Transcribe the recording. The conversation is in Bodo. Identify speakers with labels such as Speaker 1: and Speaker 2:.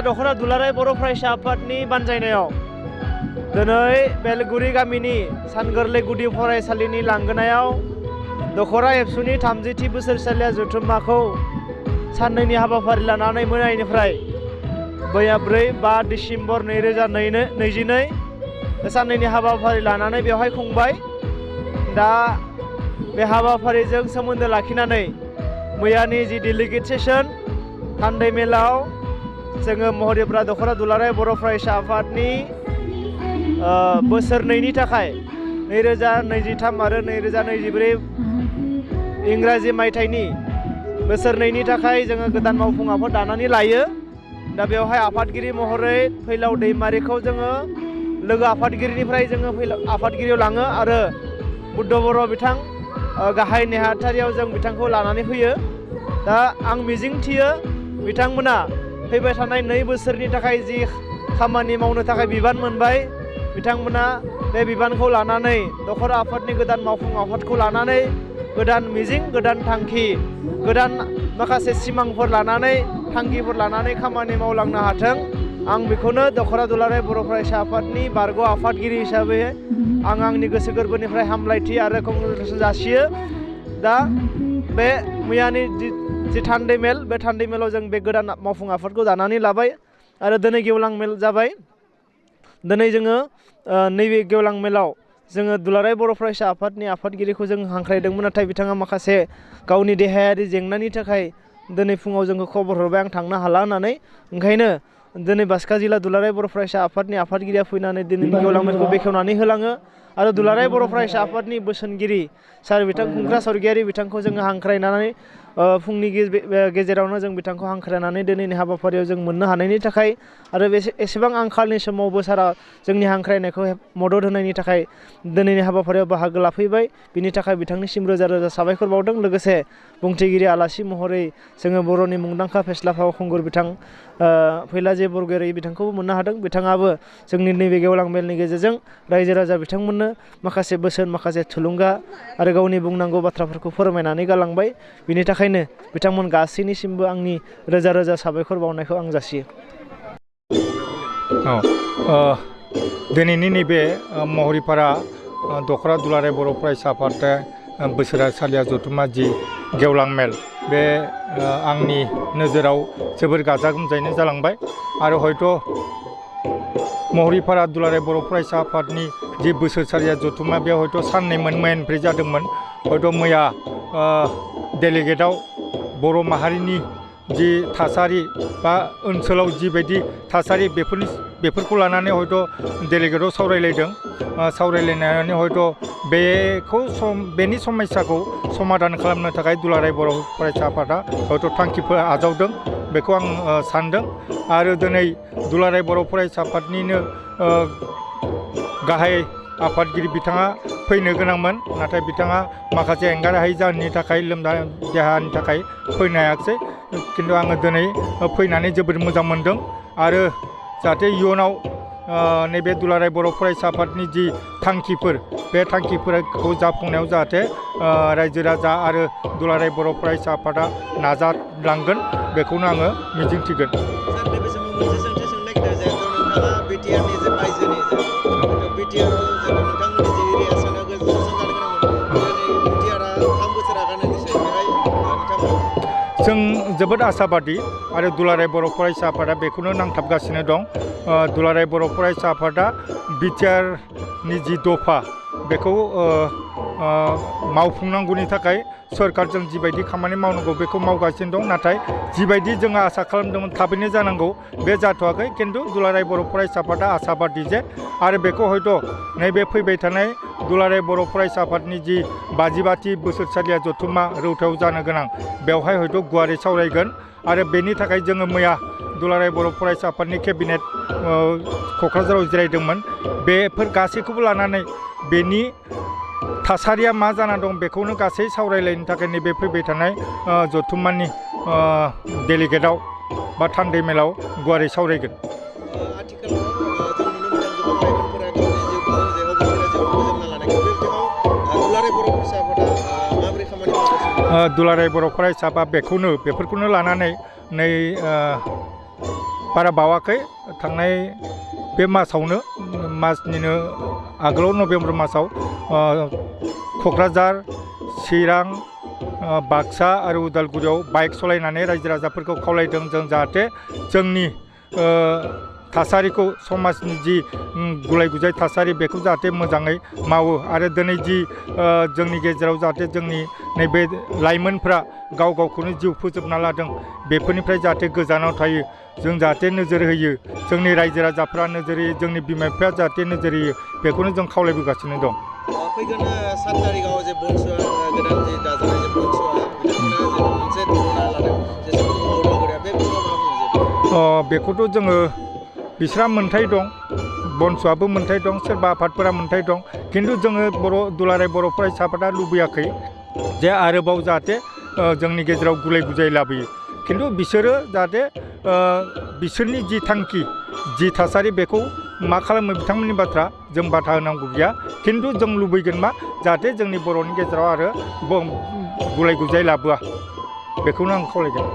Speaker 1: दख'रा दुलाराय बर' फरायसा आफादनि बानजायनायाव दिनै बेलगुरि गामिनि सानगोरलै गुदि फरायसालिनि लांगोनायाव दख'रा एबसुनि 30थि बोसोरसालिया जथुम्माखौ साननैनि हाबाफारि लानानै मोनानिफ्राय 4-5 डिसेम्बर 2022 साननैनि हाबाफारि लानानै बेवहाय खुंबाय। दा बे हाबाफारिजों सोमोन्दो लाखिनानै मैयानि जि डेलिगेट सेसन थान्दै मेलाव जोङो महरिपारा दख'रा दुलाराय बर' फरायसा आफादनि बोसोरनैनि थाखाय 2023 आरो 2024 इंराजि मायथाइनि बोसोरनैनि थाखाय जोङो गोदान मावफुं आफाद दानानै लायो। दा बेवहाय आफादगिरि महरै फैलाव दैमारिखौ जोङो लोगो आफादगिरिनिफ्राय जोङो आफादगिरियाव लाङो आरो बुद्ध बर' बिथां गाहाय नेहाथारियाव जों बिथांखौ लानानै फैयो। दा आं मिजिंथियो बिथांमोना फैबाय थानाय 2 बोसोरनि थाखाय जि खामानि मावनो थाखाय बिबान मोनबाय, बिथांमोना बे बिबानखौ लानानै दख'रा आफादनि गोदान मावफुं आफादखौ लानानै गोदान मिजिं, गोदान थांखि, गोदान माखासे सिमांफोर लानानै थांखिफोर लानानै खामानि मावलांनो हाथों। आं बेखौनो दख'रा दुलाराय बर' फरायसा आफादनि बारग' आफादगिरि हिसाबै आं आंनि गोसो गोरबोनिफ्राय हामलायथि आरो कंग्रेचुलेसन जासियो। दा बे मैयानि जि थान्दै मेल, बे थान्दै मेलाव जों बे गोदान मावफुं आफादखौ दानानै लाबाय आरो दिनै गेवलां मेल जाबाय। दिनै जोङो नैबे गेवलां मेलाव जोङो दुलाराय बर' फरायसा आफादनि आफादगिरिखौ जों हांख्रायदोंमोन, नाथाय बिथाङा माखासे गावनि देहायारि जेंनानि थाखाय दिनै फुङाव जोंखौ खबर हरबाय आं थांनो हाला होननानै। ओंखायनो दिनै बाक्सा जिल्ला दुलाराय बर' फरायसा आफादनि आफादगिरिया फैनानै दिनैनि गेवलां मेलखौ बेखेवनानै होलाङो आरो दुलाराय बर' फरायसा आफादनि बोसोनगिरि सार बिथां खुंख्रा स्वर्गियारि बिथांखौ जोङो हांख्रायनानै फुंनि गेजेरावनो जों बिथांखौ हांख्रायनानै दिनैनि हाबाफारियाव जों मोननो हानायनि थाखाय आरो एसेबां आंखालनि समावबो सारा जोंनि हांख्रायनायखौ मदद होनायनि थाखाय दिनैनि हाबाफारियाव बाहागो लाफैबाय। बिनि थाखाय बिथांनिसिम रोजा रोजा साबायखर बावदों। लोगोसे बुंथिगिरि आलासि महरै जोङो बर'नि मुंदांखा फेस्ला फावखुंगुर बिथां फैलाजे बरगयारि बिथांखौबो मोननो हादों। बिथाङाबो जोंनि नैबे गेवलां मेलनि गेजेरजों रायजो राजा बिथांमोननो माखासे बोसोन, माखासे थुलुंगा आरो गावनि बुंनांगौ बाथ्राफोरखौ फोरमायनानै गालांबाय। बिनि थाखायनो बिथांमोन गासैनिसिमबो आंनि रोजा रोजा साबायखर बावनायखौ आं जासियो।
Speaker 2: दिनैनि नैबे महरिपारा दख'रा दुलाराय बर' फरायसा आफाद बोसोरारिसालिया जथुम्मा जि गेवलां मेल, बे आंनि नोजोराव जोबोर गाजा गोमजायैनो जालांबाय आरो हयथ' महरिपारा दुलाराय बर' फरायसा आफादनि जि बोसोरसालिया जथुम्मा बे हयथ' साननैमोन, मैयानिफ्राय जादोंमोन। हयथ' मैया डेलिगेटआव बर' माहारिनि जि थासारि बा ओनसोलाव जिबायदि थासारि बेफोरखौ लानानै हयथ' डेलिगेटआव सावरायलायनानै हयथ' बेनि समस्याखौ समाधान खालामनो थाखाय दुलाराय बर' फरायसा आफादा हयथ' थांखिफोर आजावदों, बेखौ आं सानदों। आरो दिनै दुलाराय बर' फरायसा आफादनिनो गाहाय आफादगिरि बिथाङा फैनो गोनांमोन, नाथाय बिथाङा माखासे एंगारहायै जाहोननि थाखाय देहानि थाखाय फैनो हायाखिसै। खिन्थु आङो दिनै फैनानै जोबोद मोजां मोनदों आरो जाहाथे इयुनाव नैबे दुलाराय बर' फरायसा आफादनि जि थांखिफोर, बे थांखिफोरखौ जाफुंनायाव जाहाथे रायजो राजा आरो दुलाराय बर' फरायसा आफादा नाजालांगोन, बेखौनो आङो मिजिंथिगोन। जों जोबोद आसाबादि आरो दुलाराय बर' फरायसा आफादा बेखौनो नांथाबगासिनो दं। दुलाराय बर' फरायसा आफादा बिटिआरनि जि दफा बेखौ मावफुंनांगौनि थाखाय सरकारजों जिबायदि खामानि मावनांगौ बेखौ मावगासिनो दं, नाथाय जिबायदि जोङो आसा खालामदोंमोन थाबैनो जानांगौ बे जाथ'वाखै। खिन्थु दुलाराय बर' फरायसा आफादा आसाबादि जे आरो बेखौ हयथ' नैबे फैबाय थानाय दुलाराय बर' फरायसा आफादनि जि 55थि बोसोरसालिया जथुम्मा रौतायाव जानो गोनां, बेवहाय हयथ' गुवारै सावरायगोन। आरो बेनि थाखाय जोङो मैया दुलाराय बर' फरायसा आफादनि केबिनेट क'क्राझाराव जिरायदोंमोन। बेफोर गासैखौबो लानानै बेनि थासारिया मा जाना दं बेखौनो गासै सावरायलायनो थाखाय नैबे फैबाय थानाय जथुम्मानि डेलिगेटआव बा थान्दै मेलाव गुवारै सावरायगोन। दुलाराय बर' फरायसा आफादा बेफोरखौनो लानानै बारा बावाखै थांनाय बे मासावनो मासनिनो आगोलाव नभेम्बर मासाव क'क्राझार चिरां बाक्सा आरो उदालगुरियाव बाइक सालायनानै रायजो राजाफोरखौ खावलायदों जों जाहाथे जोंनि थासारिखौ समाजनि जि गुलाय गुजाय थासारि बेखौ जाहाथे मोजाङै मावो आरो दिनै जि जोंनि गेजेराव जाहाथे जोंनि नैबे लाइमोनफ्रा गाव गावखौनो जिउ फोजोबना लादों बेफोरनिफ्राय जाहाथे गोजानाव थायो जों जाहाथे नोजोर होयो जोंनि रायजो राजाफ्रा नोजोर होयो जोंनि बिमा बिफाया जाहाथे नोजोर होयो बेखौनो जों खावलायबोगासिनो दं।
Speaker 1: फैगोन 7 तारिखआव जे बनसुआ गोदान जे दाजानाय जे बनसुआ बिथांमोना जे मोनसे धरना लादों जे सुबुं मावगिरिया बे मा बुङो
Speaker 2: बेखौथ' जोङो बिस्रा मोन्थाय दं बनसुआबो मोन्थाय दं सोरबा आफादफोरा मोन्थाय दं खिन्थु जोङो दुलाराय बर' फरायसा आफादा लुबैयाखै जे आरोबाव जाहाथे जोंनि गेजेराव गुलाय गुजाय लाबोयो खिन्थु बिसोरो जाहाथे बिसोरनि जि थांखि जि थासारि बेखौ मा खालामो बिथांमोननि बाथ्रा जों बाथा होनांगौ गैया खिन्थु जों लुबैगोन मा जाहाथे जोंनि बर'नि गेजेराव आरो गुलाय गुजाय लाबोआ बेखौनो आं खावलायगोन।